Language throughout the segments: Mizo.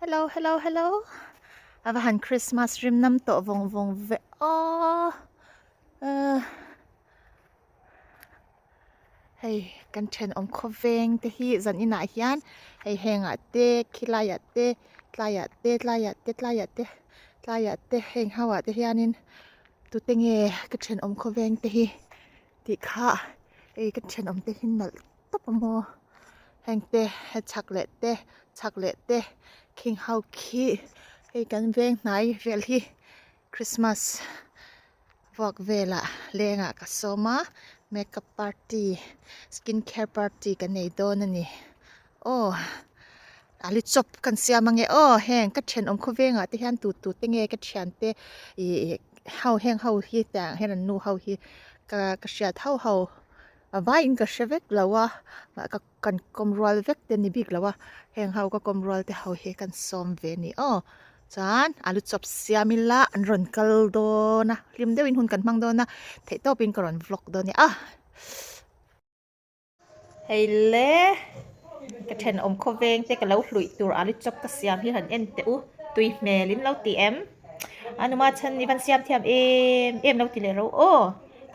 Hello hello hello a va han Christmas rim nam tawh vawng vawng ve aw ahh hei kan thenawm khawveng te hi zan inah hian hei hengah te khilaiah te tlaiah te tlaiah te tlaiah te tlaiah te heng ho ah te hianin tute nge ka thenawm khawveng te hi tih kha hei ka thenawm te hi nalh tawp a maw heng te he chhak leh te chhak leh te khing ho khi hei kan veng hnai vel hi Christmas vuak velah lengah ka sawm a makeup party skin care party ka nei dawn a ni aw alu chawp kan siam ange aw heng ka thenawm khawvengah te hian tu tu te nge ka thiante ih ho heng ho hi tiang hian an nu ho hi ka ka hriat ho ho a vaiin ka hre vek lo a ka kan kawm rual vek te ni bik lo a heng ho ka kawm rual te ho hi kan sawm ve a ni aw chuan alu chawp siam ila an rawn kal dawn a hlim deuhin hun kan hmang dawn a theih tawpin ka rawn vlog dawn a ni a. Hei le ka thenawm khawveng te ka lo hluih tur alu chawp ka siam hi han en teh u tui hmel in lo ti em a numa chhan i van siam thiam em em lo ti leh ro aw.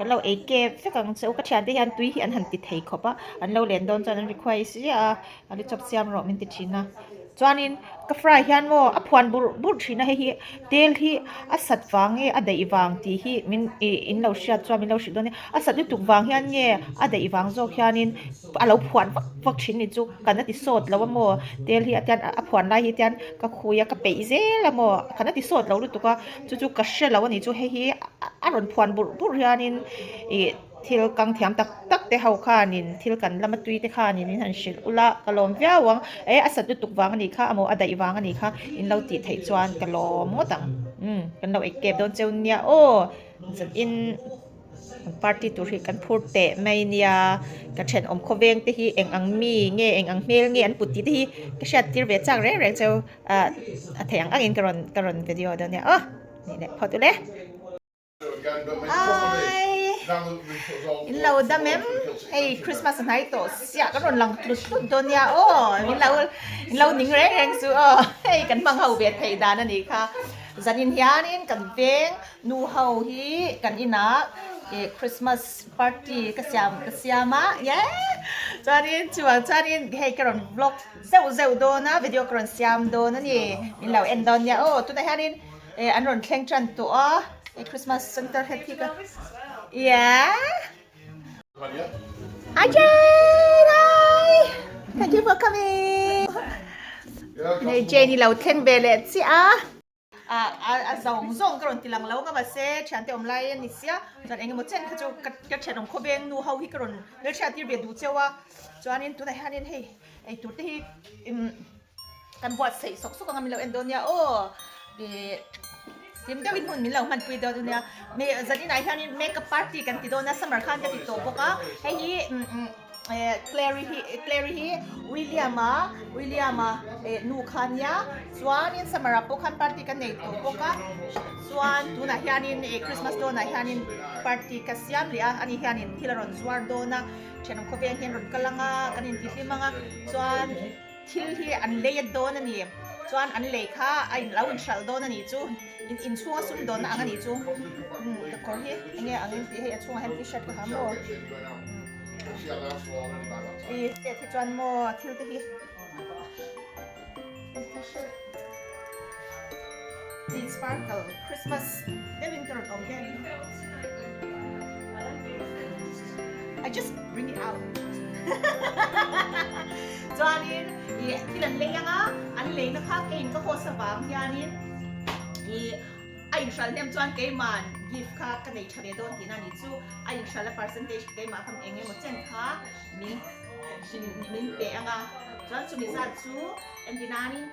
Kan lo ei kep vek ang che u ka thiante hian tui hi an han ti thei khawp a an lo len dawn chuan an request ziah a a lu chawp siam rawh min ti thin a chuanin ka fry hian maw a phuan burh burh thin a hei hi tel hi a sat vang nge a daih vang tih hi min ih in lo hriat chuan min lo hrilh dawn nia a sat lutuk vang hian nge a daih vang zawk hianin a lo phuan vak vak thin ni chu kan a ti sawt lo a maw tel hi a tian a phuan lai hi tian ka khui a ka peih zel a maw kan a ti sawt lo lutuk a chu chu ka hre lo a ni chu hei hi a rawn phuan burh burh hianin ih thil kang thiam tak tak te ho khanin thil kan lama tui te khanin in han hrilh ula ka lawm viau ang e a sat lutuk vang a nih kha amaw a daih vang a nih kha in lo tih theih chuan ka lawm ngawt ang umm kan lo ei kep dawn cheu nia aw zan in. Party tur hi kan phur teh mai nia ka thenawm khawveng te hi eng ang mi nge eng ang hmel nge an put tih te hi ka hriat tir ve chak reng reng cheu ah a theih ang angin ka rawn ka rawn video dawn nia aw nih leh phawt ule. Hi in lo dam em hei Christmas a hnai tawh siah kan rawn lang tlut tlut dawn nia aw min lo in lo ning reng reng chu aw hei kan hmang ho ve theih dan a nih kha zanin hianin kan veng Nu ho hi kan inah ih Christmas party ka siam ka siam a ye chuanin chuvang chuanin hei ka rawn vlog zeuh zeuh dawn a video ka rawn siam dawn a ni min lo en dawn nia aw tunah hianin eh an rawn thleng tan tawh a hei Christmas center het hi ka yeah Hi Jane hi thank you for coming hei Jane i lo thleng ve leh chiah a. A zawng zawng ka rawn ti lang lo nga mahse thiante awm lai a ni sia chuan eng emaw chen kha chu ka ka thianawm khawveng nu ho hi ka rawn hmelhriat tir ve duh cheu a chuanin tunah hianin hei eitur te hi imm kan buatsaih sawk sawk anga min lo en dawn nia aw ih hlim deuhin hun min lo hmanpui dawn ania me zaninah hianin makeup party kan ti dawn a summer khan ka ti tawh bawk a hei hi imm Clary hi Clary hi William-a William-a eh nu kha ania chuanin summer-ah pawh khan party ka nei tawh bawk a chuan tunah hianin eh Christmas dawnah hianin party ka siam leh a ani hianin thil a rawn zuar dawn a thenawm khawveng hian rawn kal ang a kan intihlim ang a chuan thil hi an lei a dawn a ni chuan an lei kha a in lo inhralh dawn a nih chu in inchhunga sumdawnna ang a nih chu umm ka kawr hi enge angin tih hei a chhungah hian t-shirt ka ha maw. I hriat hi chuan maw thil te hi i sparkle Christmas deuhin ka rawn awm hian I just bring it out chuanin i thil an lei anga an leina kha keiin ka host avang hianin i A inhralh hnem chuan keima'n gift kha ka nei tha ve dawn tihna a ni chu. A inhralh a percentage keimah kha eng emaw chen kha min min pe ang a. Chuan chumi zat chu engtinanin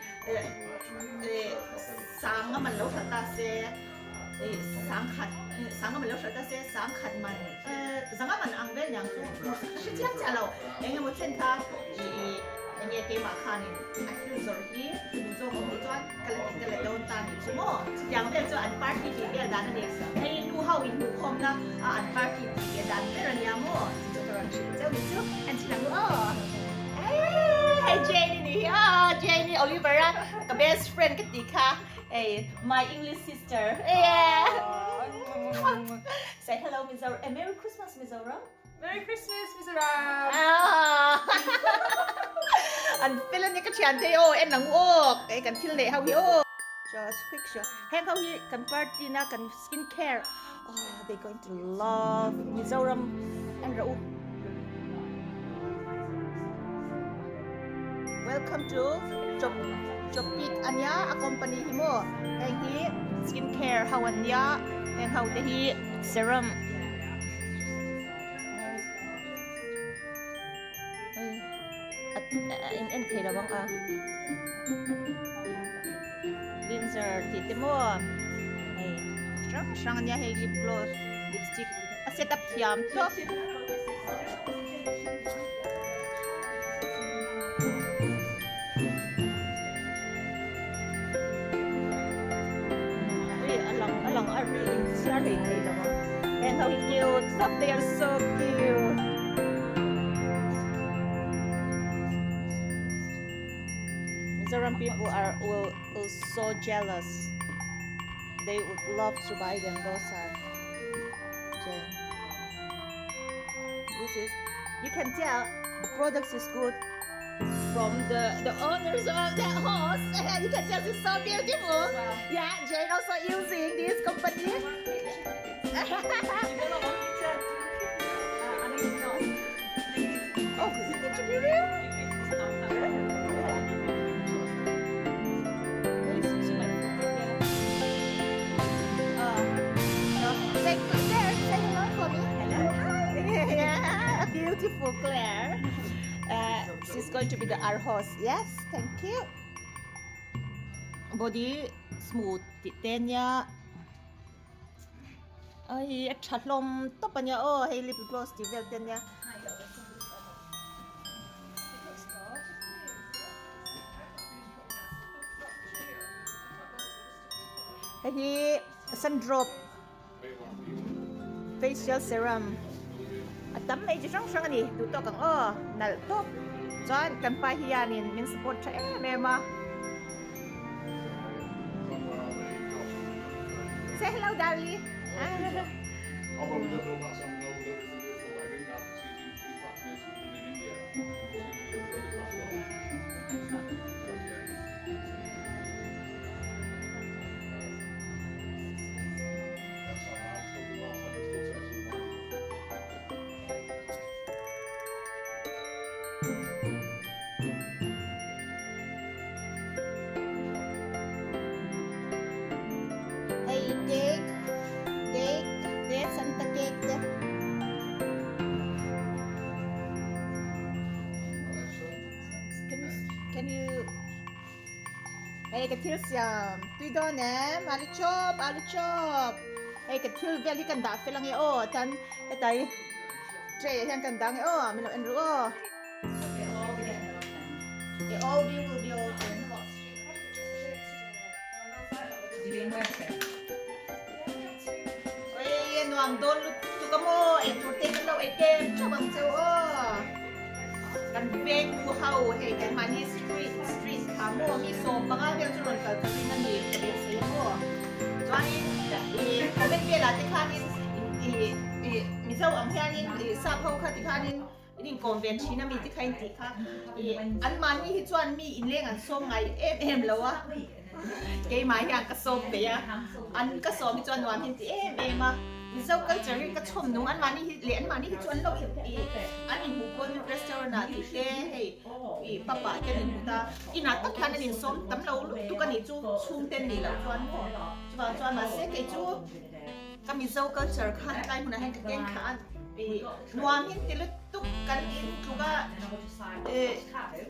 sanga man lo hralh ta se sangkhat sanga man lo hralh ta se sangkhat man zanga man ang vel niang chu ka hre chiang chiah lo. Eng emaw chen kha enge keimah khanin a thil zawrh hi duh zawk awm tih chuan Ka la ti ka la dawn ta nih chu maw? Chutiang vel chu an party tih vel dan a ni. Hei nu ho inhmuhkhawmna a an party tih ve dan ber a nia maw? Chu chu ka rawn hrilh cheu ni chu. En chhin ang u aw. Eii hei Jane i ni. ni hi a Jane hi Oliver a ka best friend ka tih kha hei my English sister say hello Mizoram eh Merry Christmas Mizoram Merry Christmas Mizoram An fel ania ka thian te aw en ang aw kei kan thil neih ho hi aw Just quick show heng ho hi kan party na kan skin care oh they going to love Mizoram an rawh u Welcome to Chop Chopik ania a company hi maw heng hi skin care ho ania heng ho te hi serum a in en thei lo ang a cleanser tih te maw hei hrang hrang ania hei lip gloss lipstick a set up thiam tawp. A lang a lang a ri in chhiar hlei thei lo a heng ho hi cute tawp they are so cute. Mizoram people are will will so jealous they would love to buy them those are Jane this is you can tell the products is good from the the owners of that horse you can tell it's so beautiful yeah Jane also using this company oh is it to be real Say Claire, say hello for me. Hello. Hi. Yeah, beautiful Claire. Uh, she's going to be the our host. Yes, thank you. Body smooth tih te nia. Ai a tha hlawm tawp a nia aw hei lip gloss tih vel te nia. Hei hi sundrop Facial serum a tam mai chi hrang hrang a ni duh tawk ang aw nalh tawp chuan kan pa hianin min support tha em em a Say hello darlie Hei cake cake te santa cake te. Can you can you Hei ka thil siam tui dawn em alu chawp alu chawp hei ka thil vel hi kan dah fel ange aw chuan hetai tray ah hian kan dah ange aw min lo en ru aw All will be open. Oi nuam dawn lutuk a maw eitur te kan lo ei kem theuh ang cheu aw. Kan veng pu ho hei kan mahni street street kha maw mi 15 vel chu rawn kal ka ring a ni ka beisei a maw. Chuanin ih comment velah te khanin ih ih Mizo ang hianin ih sap ho kha tikhanin In inkawm ve thin a mi te kha in tih kha ih an mahni hi chuan mi inleng an sawm ngai em em lo a keimah hian ka sawm peih a an ka sawm hi chuan nuam hi an ti em em a Mizo culture hi ka chhawm nung an mahni hi leh an mahni hi chu an lo ih an inhmuh pawn restaurant ah tih te hei ih pub ah te an inhmu ta inah tak hian an insawm tam lo lutuk a nih chu chhungte an nih loh chuan maw chuvang chuan mahse kei chu Ka Mizo culture khan tlai hmunah hian ka keng thla a, ih nuam in ti lutuk kan in tluk a, ih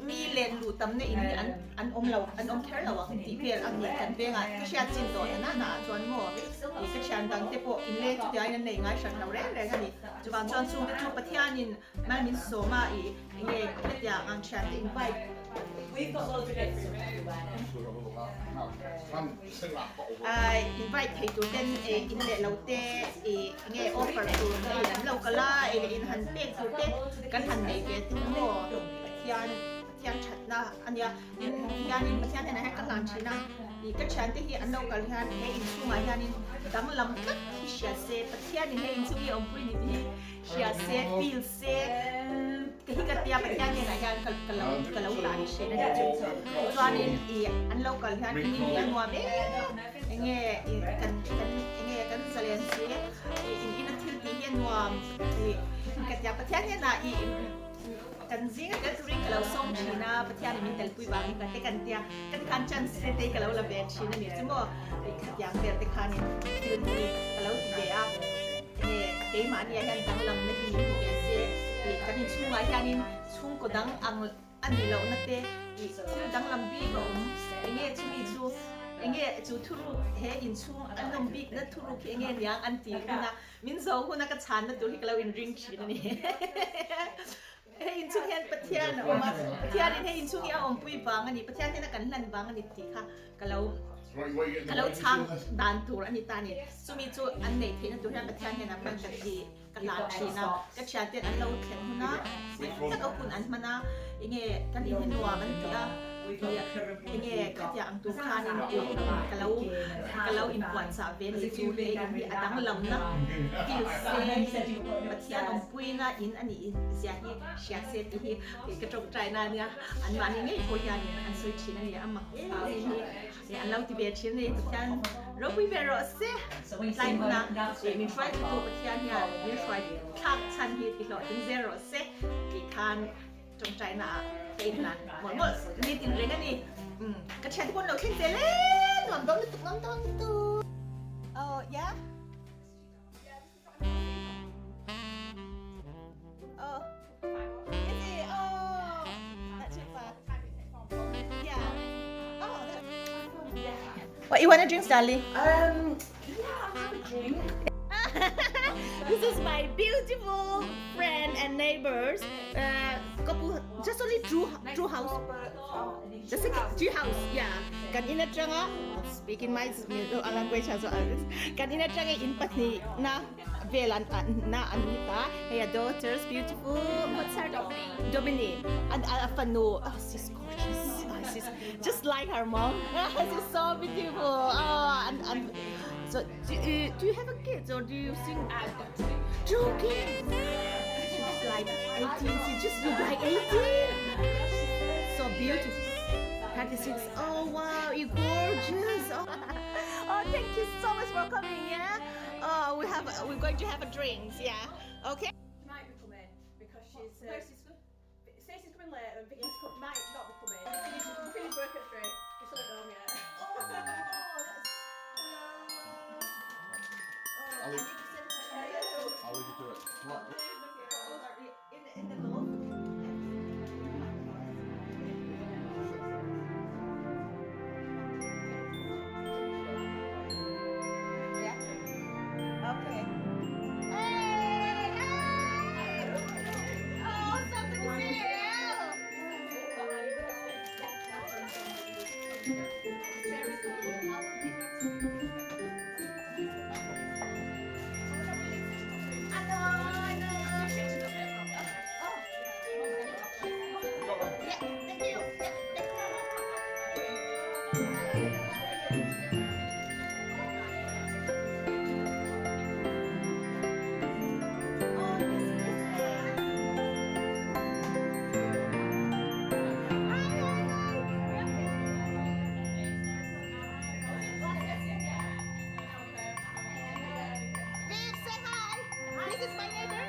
mi len luh tamna in hi an an awm lo an awm kher lo ang tih vel ang nih kan vengah ka hriat chin tawh na na ah chuan maw ih ka thian dang te pawh in leng chutia in an nei ngai hran lo reng reng a ni. Chuvang chuan chungte chu Pathianin mal min sawm a ih enge hetiang ang thian te invite Ai invite thei tur ten in leh lo te ih enge offer tur hei an lo kal a ei leh in han pek tur te kan han nei ve te maw Pathian Pathian. Pathian thatna a nia. Tin, hianin Pathian hnenah hian ka hlan thin a, ih ka thiante hi an lo kal hian he inchhungah hianin danglam tlat hi hria se, Pathianin he inchhung hi a awmpui ni tih hi hria se, feel se, ka hi ka tia Pathian hnenah hian ka ka lo ka lo hlan thin a nih chu. Tichuanin ih an lo kal hian in in hi a nuam em enge ih kan kan enge kan zalen si ih in ina thil tih hi a nuam ih ka tia Pathian hnenah ih Kan zinga tel turin ka lo sawm thin a, Pathianin min telpui vangin ka te kan tia, ka ti khan chance te te ka lo la ve thin a nih chu maw, khatiang vel te khanin thil hi ka lo ti ve a, enge keimahni ah hian danglamna hi min hmu ve se, ih kan inchhungah hianin chhungkaw dang ang a nih lohna te ih thil danglam bik a awm, enge chumi chu enge chu thuruk he inchhung a nawm bikna thuruk hi enge niang an ti hun a. Min zo huna ka chhanna tur hi ka lo inring thin a ni. Hei inchhung hian Pathian a awm a, Pathianin hei inchhung hi a awmpui vang a ni, Pathian hian a kan hlan vang a ni tih kha ka lo ka lo chhang dan tur a ni ta a ni. Chumi chu an neih theihna tur hian Pathian hian a hman ka ti ka hlan thin a, ka thianten an lo thlen huna hlim taka hun an hman a, enge kan in hi nuam an ti a, enge khatia ang tur khanin ka lo ka lo inpuanchah ve ni chu hei in hi a danglamna feel se Pathian awmpuina in a nih zia hi hria se tih hi ka tawngtai na ania anmahni ngei pawh hianin an sawi thin a ni a mak em em hi an lo ti ve thin a ni Pathian ropui ve rawh se tlai hmuna min hruai tu Pathian hian min hruai thlak chhan hi ti hlawhtling zel rawh se tih khan Tawngtaina ah ka inhlan mawlh mawlh ni tin reng a ni. Ka thiante pawh an lo thleng zel e, nuam dawn lutuk, nuam dawn lutuk. Oh, yeah. Oh, is it? Oh, not too far. Yeah. Oh, that. What you want to drink, darling? Yeah, I'll have a drink. This is my beautiful friend and neighbors. Uh, couple, just only two, two house. The second, two house, yeah. Kan in atanga, speak in my language as well. Kan in atanga in pahnih na vel an na an ni ta. Hey, a daughter's beautiful. What's her name? Dominique. And a fanu. Oh, she's gorgeous. Oh, she's just like her mom. She's so beautiful. Oh, and, and so do, uh, do you have a kids or do you sing? I've got two. Two kids. She's like 18. She just look like 18. So beautiful. 36. Oh wow, you're gorgeous. Oh, oh thank you so much for coming. Yeah. Oh, we have we're going to have a drink. Yeah. Okay. She might be coming because she's. Stacey's coming later and Vicky's co- might not be coming. We finish, we finish work at 3. We're still at home yet. Oh, that's. Oh, I'll leave, I'll leave you to it. Come on. In, in the loaf. Yeah. Okay. Hey! Hey! Oh, so good to see you. Hello, hello. Oh. Yeah, thank you. Yeah, thank you. Oh, this is Hi, hi, hi. Viv, say hi. This is my neighbor.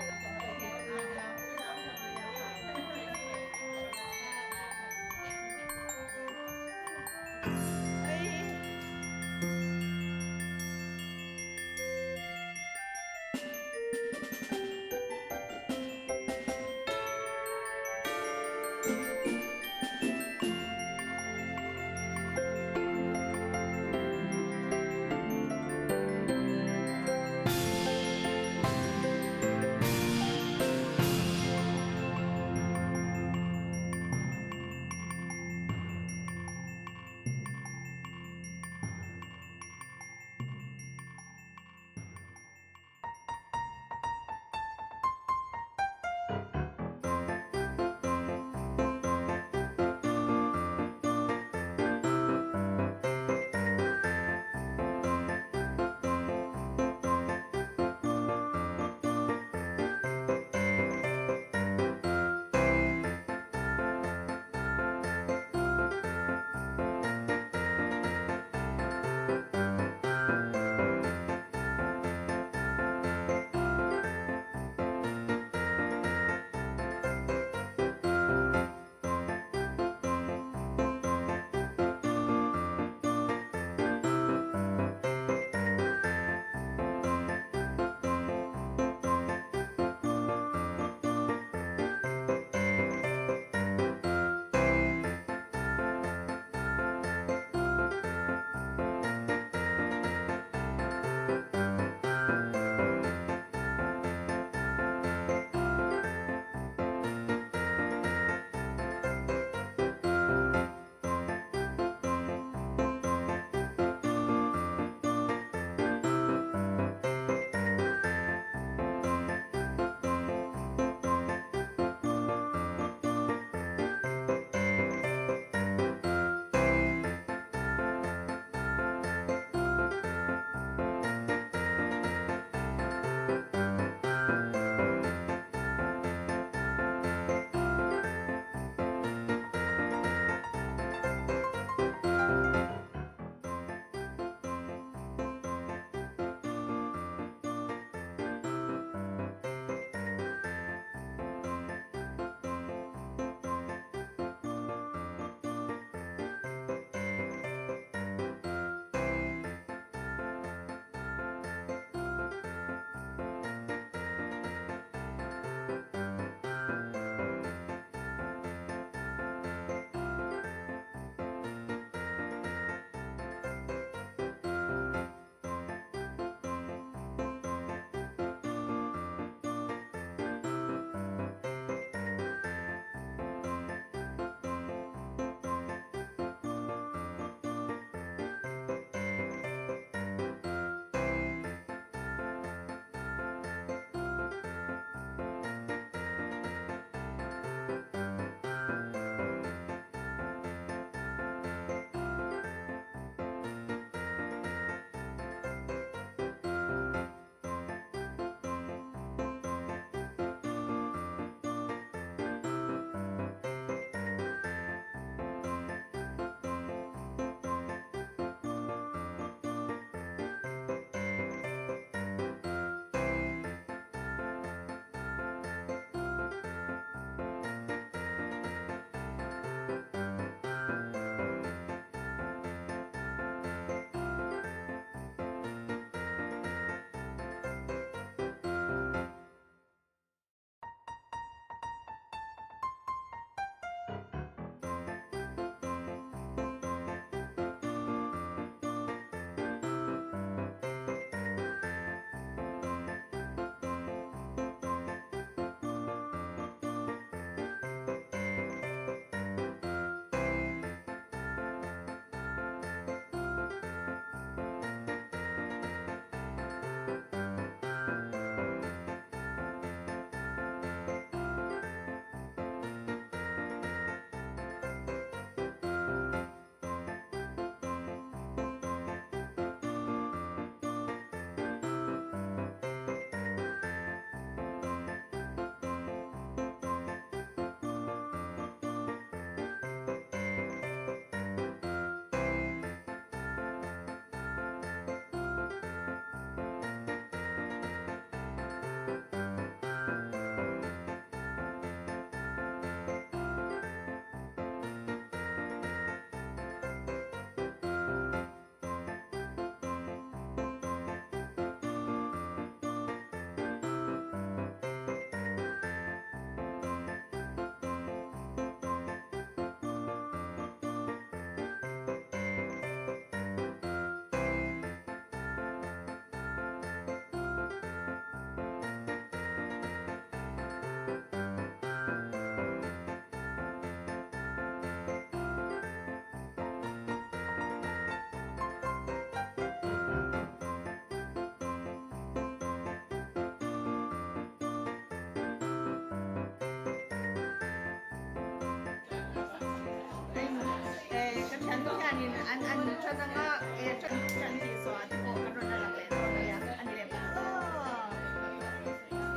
hianin an an tan anga e tan tan tih zawh ah te pawh kan rawn la lang leh dawn ania a ni lem aw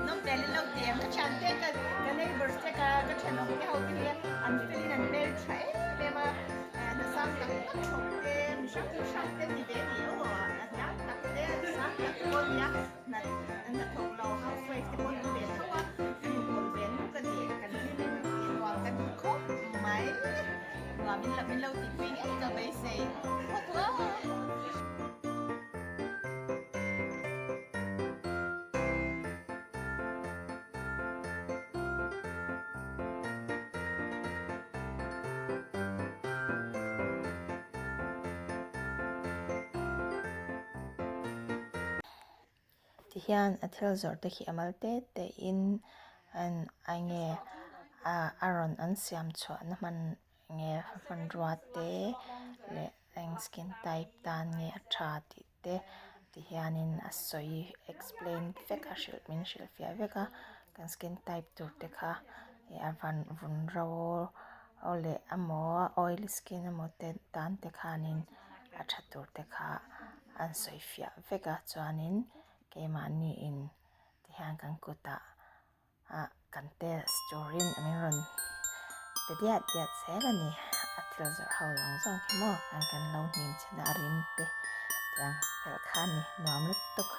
nawm hmel in lo ti em ka thian te ka ka neighbours te ka ka thenawm te ho te hi an fel in an hmel tha em em a hna sang tak tak thawk te mi hrang hrang te ni ve ni aw a hniam tak te sang tak te pawh nia hna hna thawk lo housewife te pawh an awm ve tho a kan inpawlh ve nuk a ni kan hlim in nuam kan ti khawp mai nuam in lo min lo tihpui ngei ka beisei phawt a. Tihian a thil zawrh te khi a mal te te in an a nge ah a rawn an siam chhuah na hman nge hmanrua te leh eng skin type tan nge a tha tih te tihianin a sawi explain vek a hrilh min hrilhfiah vek a kan skin type tur te kha ih a van vun ro leh emaw oily skin emaw te tan te khanin a tha tur te kha an sawi fiah vek a chuanin keimahni in tihian kan kutah ah kan test turin min rawn pe diat diat zel a ni a thil zawrh ho zawng zawng khi maw khan kan lo hnim chhin a a rim te tiang fel kha a ni nuam lutuk.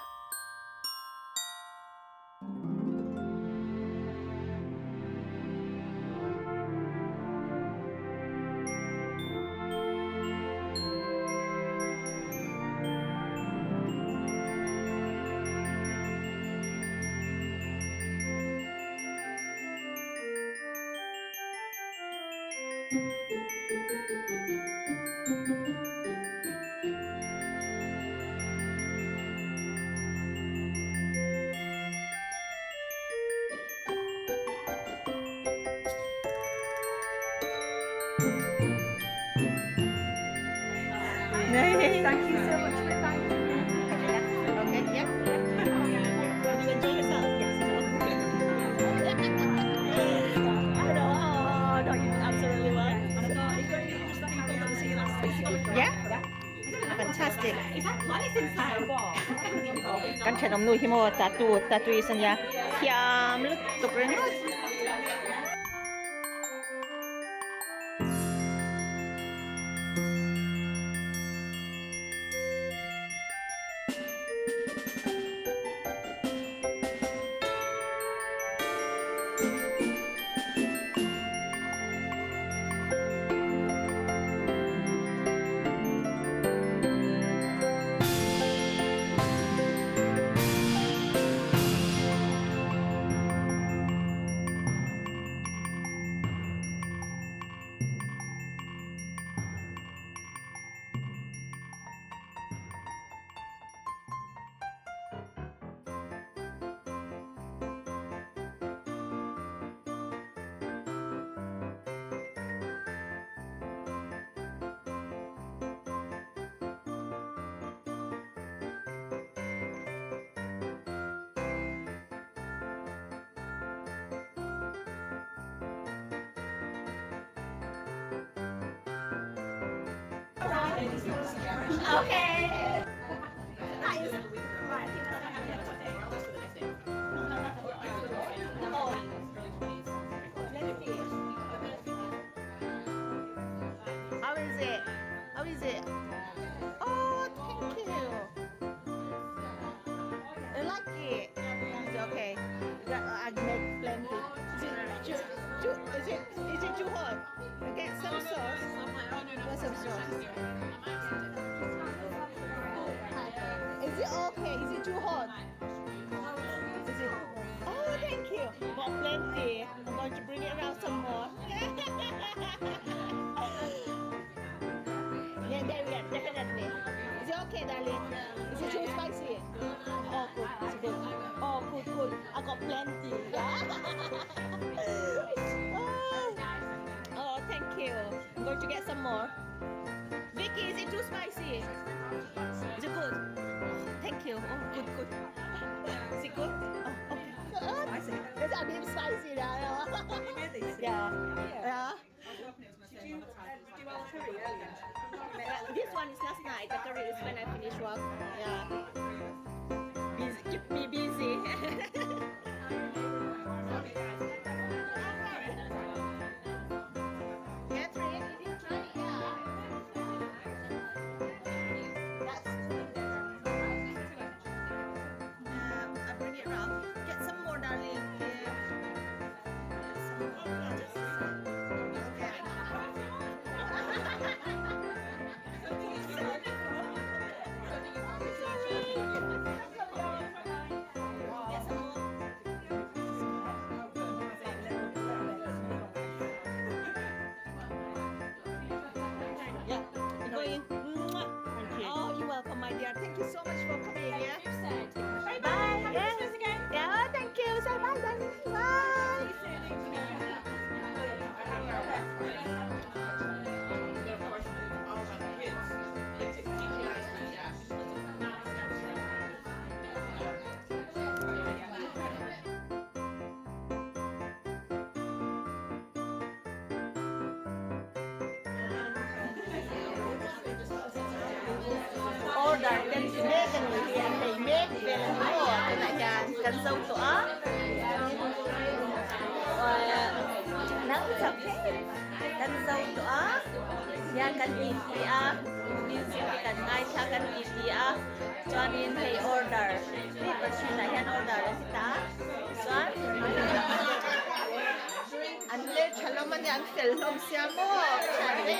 Thank you so much for inviting me. Okay, yeah. Did you enjoy yourself? Yes. I know. Oh, no, you absolutely were. And I thought, it's going to be just the people that was here last week. Yeah. Fantastic. Is that lettuce inside? Kan thenawm nu hi maw tattoo tattooist ania thiam lutuk ringawt. Okay. How is it? How is it? Oh, thank you. You like it? It's okay. I make plenty. Is it too, too, is it is it too hot? Get some sauce. Want some sauce? Is it okay? Is it too hot? Is it? Oh, thank you. Got plenty. I'm going to bring it around some more. Yeah, there we go, definitely. Is it okay, darling? Is it too spicy? Oh, good. It's good. Oh, good, good. I got plenty. Oh, oh, thank you. I'm going to get some more. Vicky, is it too spicy? Is it good? Oh, thank you. Oh, good, good. Is it good? Oh, okay. Spicy. It's a bit spicy now. You made these? Yeah. Yeah. Did you do our curry earlier? one is last night. The curry is when I finish work. Yeah. Busy, keep me busy. Catherine, you didn't try it, yeah. That's I bring it round. Get some more, darling. Yeah. Get some more. Just okay. Get some more. Yeah, you go in. Mwah. Oh, you're welcome, my dear. Thank you so much for coming. Yeah. Bye Bye. Happy Yeah. Christmas again. Yeah, thank you. Say bye, darling. Bye. Order ten ti mek a ni hi an lei mek vel a ni maw tunah hian kan zo tawh a nang chak hei kan zo tawh a hian kan titi a music te kan ngaithla kan titi a chuanin hei order hei machine ah hian order a ti ta chuan an hmeltha hlawm a nia an fel hlawm sia maw ka hriat ve.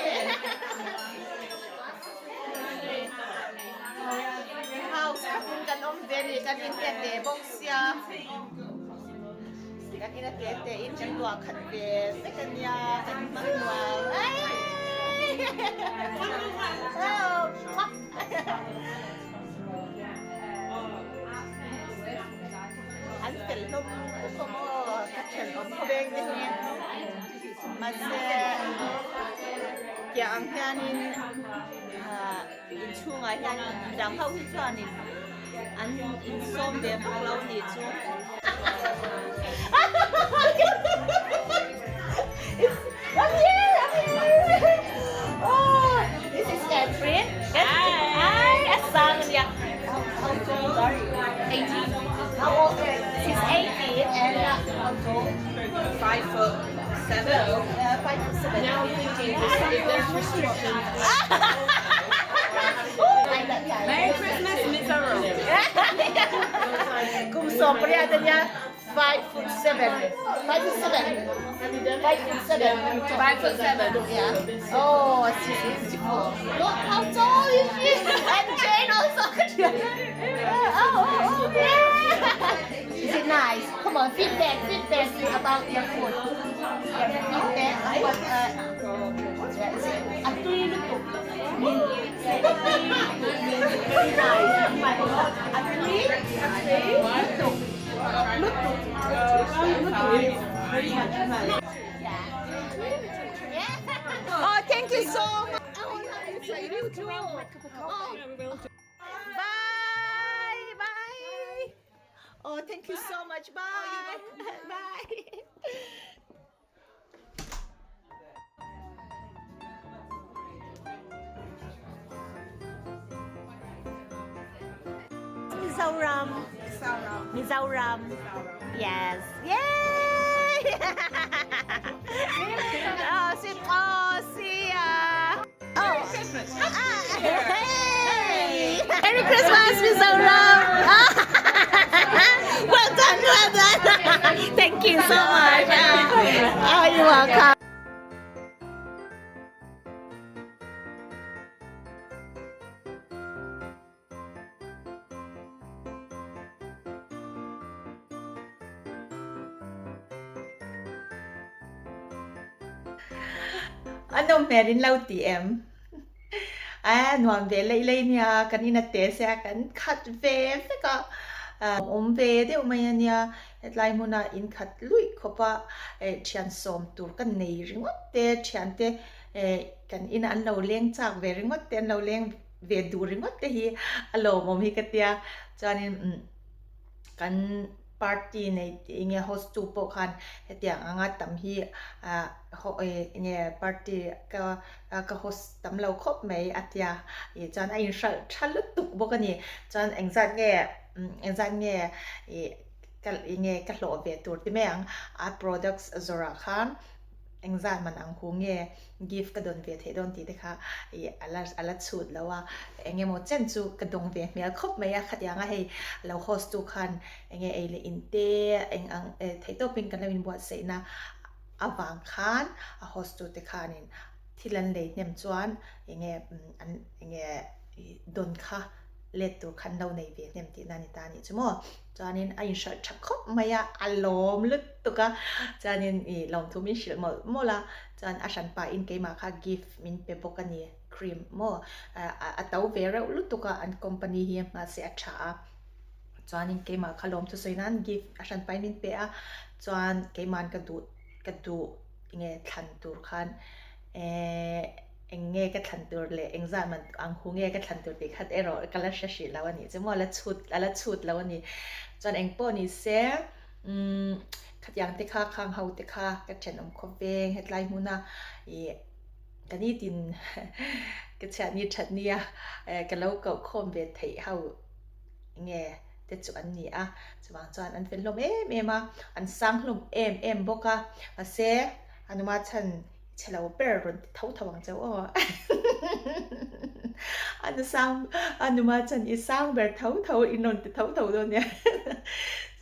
House khatin kan awm ve ni kan in te te bawk sia kan in a te te in kan luah khat ve vek a nia kan hmang nuam an fel hlawm hlawm aw ka thenawm khawveng te hi mahse tiang ang hianin ah inchhungah hian midang ho hi chuanin an insawm ve vak lo a nih chu. I'm here! I'm here! Oh, this is Catherine. Hi! Asang niya. How tall are you? 18. How old are you? She's 18 and uh, how tall? 5'7". 5'7". Now thinking if there's restrictions. Like that guy. Merry Christmas, Mizoram. Kum 18 a nia 5'7. 5'7. 5'7. 5'7". Yeah. Oh, she's beautiful. Look how tall is she? And Jane also. oh, oh, oh, yeah. Is it nice? Come on, feedback, feedback about your food. Yeah, feedback about uh, yeah, is it a tui lutuk? Very nice. A tui lutuk. Lutuk. Yeah. Oh, thank you so much. Oh, you too. Oh. Bye. Bye. Oh, thank you so much. Bye. Bye. Mizoram. Mizoram. Yes. Yay! oh, see, oh, see ya. Oh. Christmas. Ah, hey! Merry Christmas, Mizoram! well done, well done. Thank you so much. Oh, you're welcome. A nawm hmel in lo ti em? A nuam ve leih leih nia, kan in a te sia kan khat ve vek a, awm ve deuh mai a nia, hetlai hmuna in khat luih khawp a thian sawm tur ka nei ringawt te, thian te kan ina an lo leng chak ve ringawt te, an lo leng ve duh ringawt te hi a lawmawm hi ka tia, chuanin kan. Party nei tih nge host tu pawh khan hetiang anga tam hi ah nge party ka ka host tam lo khawp mai a tia ih chuan a inhralh tha lutuk bawk a ni. Chuan engzat nge engzat nge ih ka nge ka hlawh ve tur ti mai ang a products zawrah khan engzat man ang hu nge gift ka dawn ve theih dawn tih te kha ih a la a la chhut lo a, eng emaw chen chu ka dawng ve hmel khawp mai a, khatianga hei lo host tu khan eng nge ei leh in te eng ang eh theih tawpin kan lo inbuatsaih na avang khan a host tu te khanin thil an lei hnem chuan eng nge an eng nge ih dawn kha let tur kha an lo nei ve hnem tihna a ni ta a nih chu maw. Chuanin a inhralh tha khawp mai a, a lawm lutuk a, chuanin ih lawmthu min hrilh mawlh mawlh a, chuan a hran pahin keimah kha gift min pe bawk a ni, cream maw a to ve reuh lutuk a an company hi mahse a tha a, chuanin keimah kha lawmthu sawi nan gift a hran pahin min pe a, chuan keimahan ka duh ka duh enge thlan tur khan ehh. Eng nge ka thlan tur leh eng zah man ang hu nge ka thlan tur tih khat erawh ka la hre hrih lo a nih chu maw, la chhut a la chhut lo a ni. Chuan eng pawh ni se umm khatiang te kha khang ho te kha ka thenawm khawp veng hetlai hmuna ih ka nitin ka chhiatni that nia ka lo koh khawm ve theih ho nge te chu an ni a, chuvang chuan an fel hlawm em em a, an sang hlawm em em bawk a, mahse Hanuma chhan Chhe lo ber rawn ti tho tho ang cheu aw. A nu sang a nu ma chan i sang ber tho tho in rawn ti tho tho dawn nia.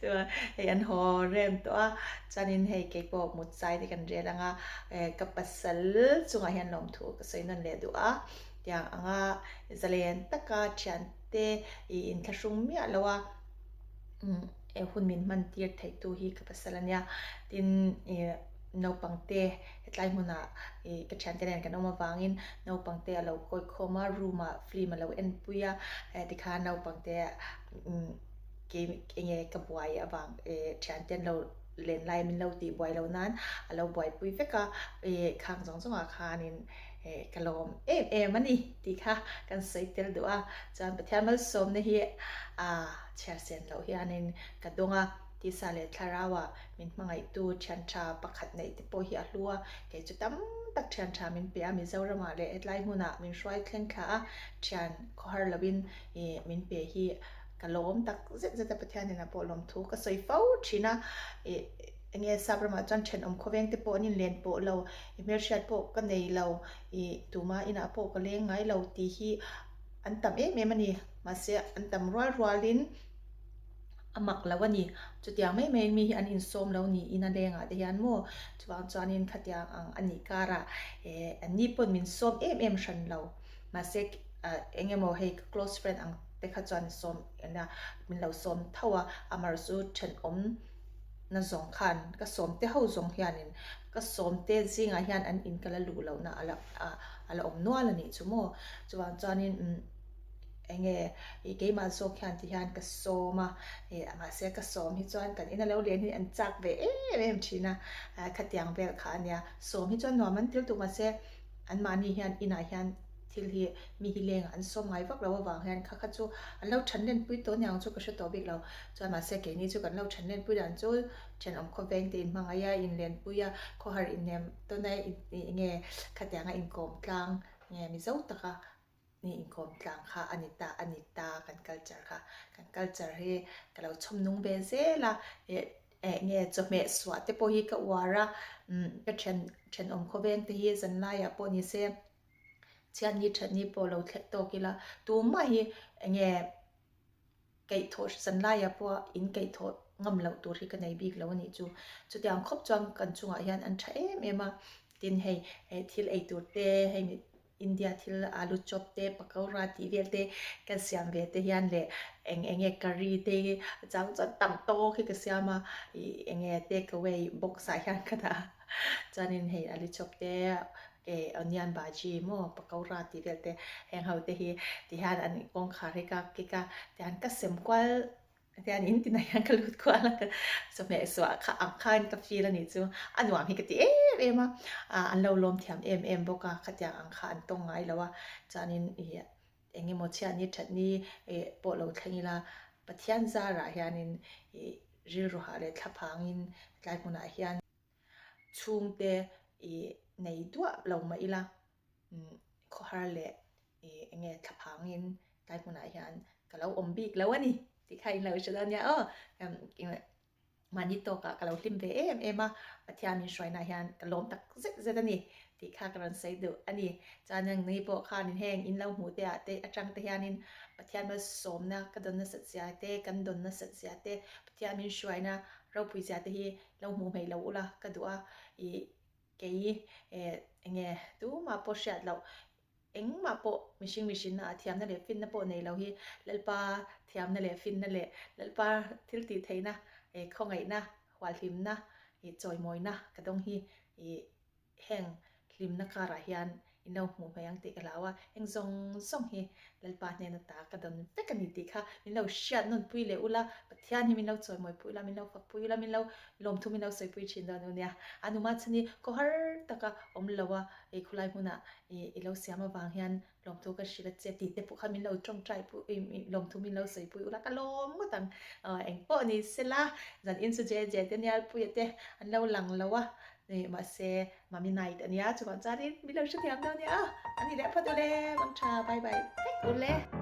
Chuan hei an haw rem tawh a, chuanin hei keipawh mut zai te kan rel ang a, ka pasal chungah hian lawmthu ka sawi nawn leh duh a, tiang anga zalen taka thiante i inthlahrung miah lo a, hun min hman tir theih tu hi ka pasal a nia, tin ih naupang te hetlai hmunah ih ka thiante nen kan awm avangin naupang te a lo kawi khawm a room ah film a lo en pui a eh tikhan naupang te umm kei enge ka buai avang eh thiante an lo len lai min lo tih buai loh nan a lo buaipui vek a ih khang zawng zawng ah khanin eh ka lawm em em a ni tih kha kan sawi tel duh a chuan Pathian malsawmna hi ah chhiar sen loh hianin ka dawng a. Tisa leh thlarauah min hmangaihtu thian tha pakhat neih te pawh hi a hlu a, kei chu tam tak thian tha min pe a, Mizoramah leh hetlai hmunah min hruai thleng thla a, thian khawhar loin ih min pe hi ka lawm tak zet zet a, Pathianin a pawh lawm thu ka sawi fo thin a, ih enge sap ramah chuan thenawm khawveng te pawh an inlen pawh lo, i hmelhriat pawh ka nei lo, ih tuma inah pawh ka leng ngai lo tih hi an tam em em a ni, mahse an tam rual rualin. a mak lo a ni. Chutiang mai maiin mi hi an insawm lo niin a lengah te hian maw chuvang chuanin khatiang ang a nih karah eh an ni pawn min sawm em em hran lo. Mahse ah eng emaw hei ka close friend ang te kha chuan sawm ena min lo sawm tho a, amar chu thenawm na zawng khan ka sawm te ho zawng hianin ka sawm te zingah hian an in ka la luh lohna a la ah a la awm nual a nih chu maw. Chuvang chuanin umm. Enge ih keimah zawk hian ti hian ka sawm a, ih mahse ka sawm hi chuan kan ina lo lian hi an chak ve em em thin a, khatiang vel kha a nia. Sawm hi chuan nuam an til tuk mahse anmahni hian inah hian thil hi mi hi lengah an sawm ngai vak lo avang hian kha kha chu an lo than lenpui tawh aniang chu ka hre tawh bik lo. Chuan mahse keini chu kan lo than lenpui dan chu thenawm khawveng te inhmangaih a, inlenpui a, khawhar innem tawn a, enge khatianga inkawm tlang nge mizo taka Ni inkawm tlang kha a ni ta a ni ta kan culture kha kan culture hi ka lo chhawm nung ve zel a eh eh nge chawhmeh suah te pawh hi ka uar a umm ka then thenawm khawveng te hi zanlaiah pawh ni se chhiatni thatni pawh lo thleh tawk ila tumah hi enge Kaihthawh zanlaiah pawh in kaihthawh ngam loh tur hi ka nei bik lo a nih chu. Chutiang khawp chuan kan chungah hian an tha em em a, tin hei thil ei tur te hei India thil alu chop te pakora tih vel te kan siam ve te hian leh eng eng nge curry te chang chuan tam tawk hi ka siam a, ih eng nge take away box ah hian ka dah a, chuanin hei alu chop te eh onion bhaji maw pakora tih vel te heng ho te hi ti hian an kawngkhar hi ka kik a tihian ka sem kual tihian in tinah hian ka lut kual a ka chawhmeh suah kha ang khan ka feel a nih chu a nuam hi ka ti em em a ah an lo lawm thiam em em bawk a khatiang ang kha an tawng ngai lo a chuanin ih eng emaw chhiatni thatni eh pawh lo thleng ila Pathian zarah hianin ih. rilru hah leh thlaphangin tlai hmunah hian chhungte ih nei duah lo mah ila khawhar leh ih eng nge thlaphangin tlai hmunah hian ka lo awm bik lo a ni tih kha in lo hre dawn nia aw. Mahni tawkah ka lo hlim ve em em a, Pathian min hruainaah hian ka lawm tak zet zet a ni tih kha ka rawn sawi duh a ni. Chuan heng ni pawh khanin heng in lo hmuh te ah te atang te hianin Pathian malsawmna ka dawn nasat zia te, kan dawn nasat zia te, Pathian min hruaina ropui zia te hi lo hmuh hmeih lo ula ka duh a, ih kei eh enge tumah pawh hriat loh Engmah pawh mihring mihrinna ah thiamna leh finna pawh nei lo hi Lalpa thiamna leh finna leh Lalpa thil tih theihna eh khawngaihna, hualhlimna, ih chawimawina ka dawng hi ih heng hlimna karah hian in lo hmuh hmei ang tih ka hlau a, heng zawng zawng hi Lalpa hnen ata ka dawn vek a ni tih kha min lo hriat nawn pui leh ula, Pathian hi min lo chawimawi pui ula, min lo fak pui ula, min lo lawmthu min lo sawi pui thin dawn u nia. A numa chhan hi khawhar taka awm lo a ih khulai hmunah ih i lo siam avang hian lawmthu ka hrilh a che tih te pawh kha min lo tawngtai pui ih lawmthu min lo sawi pui ula ka lawm ngawt ang. Aw eng pawh ni sela zan in chu je je te Nialpuia te an lo lang lo a ih mahse Mami night a nia chuvang chuanin min lo hrethiam dawn nia aw. Ani leh phawt ule, mang tha bye bye vek ule.